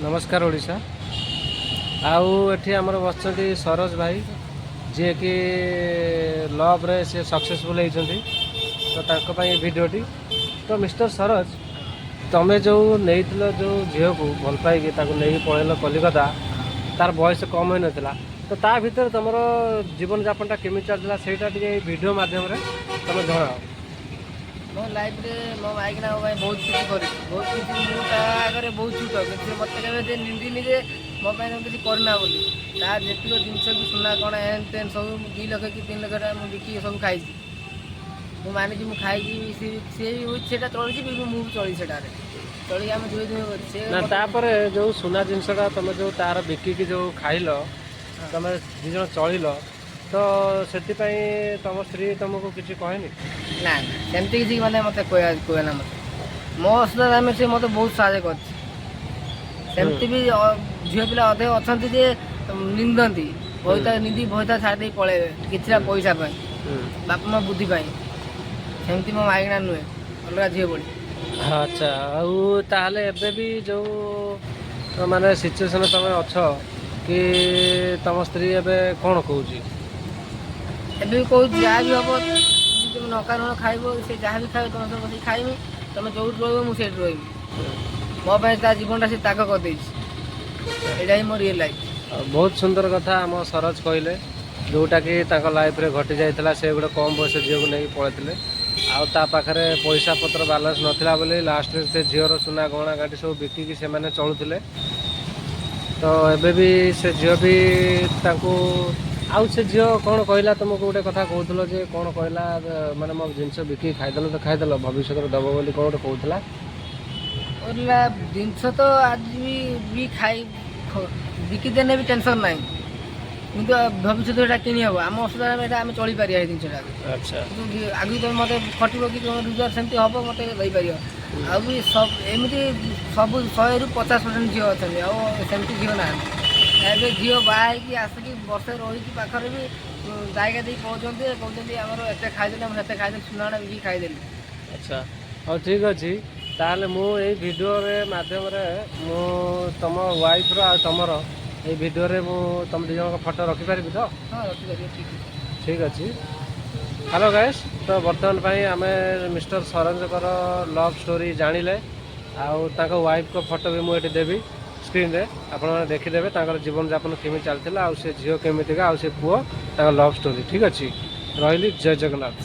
ନମସ୍କାର ଓଡ଼ିଶା। ଆଉ ଏଠି ଆମର ବସିଛନ୍ତି ସରୋଜ ଭାଇ, ଯିଏକି ଲଭ୍ରେ ସେ ସକ୍ସେସଫୁଲ୍ ହେଇଛନ୍ତି। ତ ତାଙ୍କ ପାଇଁ ଏ ଭିଡ଼ିଓଟି। ତ ମିଷ୍ଟର ସରୋଜ, ତମେ ଯେଉଁ ନେଇଥିଲ, ଯେଉଁ ଝିଅକୁ ଭଲ ପାଇକି ତାକୁ ନେଇକି ପଳେଇଲ କଲିକତା, ତାର ବୟସ କମ୍ ହୋଇନଥିଲା। ତ ତା ଭିତରେ ତମର ଜୀବନଯାପନଟା କେମିତି ଚାଲିଥିଲା, ସେଇଟା ଟିକେ ଏଇ ଭିଡ଼ିଓ ମାଧ୍ୟମରେ ତମେ ଜଣାଅ। ମୋ ଲାଇଫରେ ମୋ ମାଇକିନା ମୋ ପାଇଁ ବହୁତ କିଛି କରିଛି, ବହୁତ କିଛି। ମୁଁ ତା ଆଗରେ ବହୁତ ଛୋଟ, କିନ୍ତୁ ସେ ମୋତେ କେବେ ଯେ ନିନ୍ଦିନି ଯେ ମୋ ପାଇଁ ତମେ କିଛି କରିନା ବୋଲି। ତା ଯେତିକ ଜିନିଷ ବି, ସୁନା କ'ଣ ଏନ୍ ତେନ୍ ସବୁ, ମୁଁ 2 ଲକ୍ଷ କି 3 ଲକ୍ଷ ଟଙ୍କା ମୁଁ ବିକିକି ସବୁ ଖାଇଛି। ମୁଁ ମାନିଛି, ମୁଁ ଖାଇକି ସିଏ ବି ସେଇଟା ଚଳିଛି ବି, ମୁଁ ବି ଚଳିଛି ସେଟାରେ। ଚଳିକି ଆମେ ଦୁହେଁ ଦୁହେଁ ସେ ନା, ତାପରେ ଯେଉଁ ସୁନା ଜିନିଷଟା ତମେ ଯେଉଁ ତାର ବିକିକି ଯେଉଁ ଖାଇଲ, ତମେ ଦୁଇ ଜଣ ଚଳିଲ, ତ ସେଥିପାଇଁ ତମ ସ୍ତ୍ରୀ ତମକୁ କିଛି କହେନି? ନା ନା, ସେମିତି କିଛି ମାନେ ମୋତେ କୁହେ ନା ମୋତେ। ମୋ ଅସୁବିଧା ଟାଇମ୍ରେ ସେ ମୋତେ ବହୁତ ସାହାଯ୍ୟ କରିଛି। ସେମିତି ବି ଝିଅ ପିଲା ଅଧେ ଅଛନ୍ତି ଯେ ନିନ୍ଦନ୍ତି ପଇତା, ନିନ୍ଦି ପଇତା ଛାଡ଼ି ଦେଇ ପଳେଇବେ କିଛିଟା ପଇସା ପାଇଁ, ବାପା ମା ବୁଦ୍ଧି ପାଇଁ। ସେମିତି ମୋ ମାଇକିନା ନୁହେଁ ଅଲଗା ଝିଅ ଭଳି। ଆଚ୍ଛା, ଆଉ ତାହେଲେ ଏବେ ବି ଯେଉଁ ମାନେ ସିଚୁଏସନ୍ ତମେ ଅଛ କି, ତମ ସ୍ତ୍ରୀ ଏବେ କ'ଣ କହୁଛି? ଏବେ ବି କହୁଛି, ଯାହା ବି ହବ, ତୁମେ ଲଙ୍କା ଲୁଣ ଖାଇବ, ସେ ଯାହା ବି ଖାଇବ, ତମେ ସବୁ ବସିକି ଖାଇବି। ତମେ ଯୋଉଠି ରହିବ, ମୁଁ ସେଇଠି ରହିବି। ମୋ ପାଇଁ ତା ଜୀବନଟା ସେ ତ୍ୟାଗ କରିଦେଇଛି। ଏଇଟା ହିଁ ମୋ ରିଏଲ୍ ଲାଇଫ୍। ଆଉ ବହୁତ ସୁନ୍ଦର କଥା ଆମ ସରୋଜ କହିଲେ, ଯେଉଁଟାକି ତାଙ୍କ ଲାଇଫ୍ରେ ଘଟି ଯାଇଥିଲା। ସେ ଗୋଟେ କମ୍ ବୟସ ଝିଅକୁ ନେଇକି ପଳେଇଥିଲେ ଆଉ ତା ପାଖରେ ପଇସା ପତ୍ର ବାଲାନ୍ସ ନଥିଲା ବୋଲି ଲାଷ୍ଟରେ ସେ ଝିଅର ସୁନା ଗହଣା ଗାଠି ସବୁ ବିକିକି ସେମାନେ ଚଳୁଥିଲେ। ତ ଏବେ ବି ସେ ଝିଅ ବି ତାଙ୍କୁ, ଆଉ ସେ ଝିଅ କ'ଣ କହିଲା ତୁମକୁ? ଗୋଟେ କଥା କହୁଥିଲ ଯେ, କ'ଣ କହିଲା ମାନେ ମୋ ଜିନିଷ ବିକିକି ଖାଇଦେଲ ତ ଖାଇଦେଲ, ଭବିଷ୍ୟତରେ ଦେବ ବୋଲି କ'ଣ ଗୋଟେ କହୁଥିଲା। କହିଲା, ଜିନିଷ ତ ଆଜି ବି ଖାଇ ବିକିଦେଲେ ବି ଟେନସନ୍ ନାହିଁ, କିନ୍ତୁ ଭବିଷ୍ୟତରେ ଏଇଟା କିଣି ହେବ। ଆମ ଅସୁବିଧା ଏଇଟା ଆମେ ଚଳିପାରିବା ଏଇ ଜିନିଷଟାକୁ। କିନ୍ତୁ ଆଗକୁ ତମେ ମୋତେ ଖଟିବ କି ତୁମ ରୋଜଗାର ସେମିତି ହେବ, ମୋତେ ଦେଇପାରିବ। ଆଉ ବି ସବୁ ଏମିତି ସବୁ 100ରୁ 50% ଝିଅ ଅଛନ୍ତି, ଆଉ ସେମିତି ଝିଅ ନାହାନ୍ତି। ଏବେ ଝିଅ ବାହା ହେଇକି ଆସିକି ବର୍ଷେ ରହିକି ପାଖରେ ବି ଜାଗା ଦେଇକି କହୁଛନ୍ତି, କହୁଛନ୍ତି ଆମର ଏତେ ଖାଇଦେଲେ, ଆମେ ସେତେ ଖାଇଦେଲି, ସୁନାଟା ବିକିକି ଖାଇଦେଲି। ଆଚ୍ଛା, ହଉ, ଠିକ୍ ଅଛି। ତାହେଲେ ମୁଁ ଏଇ ଭିଡ଼ିଓରେ ମାଧ୍ୟମରେ ମୁଁ ତମ ୱାଇଫ୍ର ଆଉ ତମର ଏଇ ଭିଡ଼ିଓରେ ମୁଁ ତମ ଦୁଇ ଜଣଙ୍କ ଫଟୋ ରଖିପାରିବି ତ? ହଁ, ରଖିପାରିବେ, ଠିକ୍ ଅଛି। ଠିକ୍ ଅଛି। ହ୍ୟାଲୋ ଗାଇସ୍, ତ ବର୍ତ୍ତମାନ ପାଇଁ ଆମେ ମିଷ୍ଟର ସରୋଜଙ୍କର ଲଭ୍ ଷ୍ଟୋରି ଜାଣିଲେ ଆଉ ତାଙ୍କ ୱାଇଫ୍ଙ୍କ ଫଟୋ ବି ମୁଁ ଏଠି ଦେବି ସ୍କ୍ରିନ୍ରେ, ଆପଣମାନେ ଦେଖିଦେବେ ତାଙ୍କର ଜୀବନଯାପନ କେମିତି ଚାଲିଥିଲା ଆଉ ସେ ଝିଅ କେମିତିକା ଆଉ ସେ ପୁଅ, ତାଙ୍କ ଲଭ୍ ଷ୍ଟୋରି। ଠିକ୍ ଅଛି, ରହିଲି। ଜୟ ଜଗନ୍ନାଥ।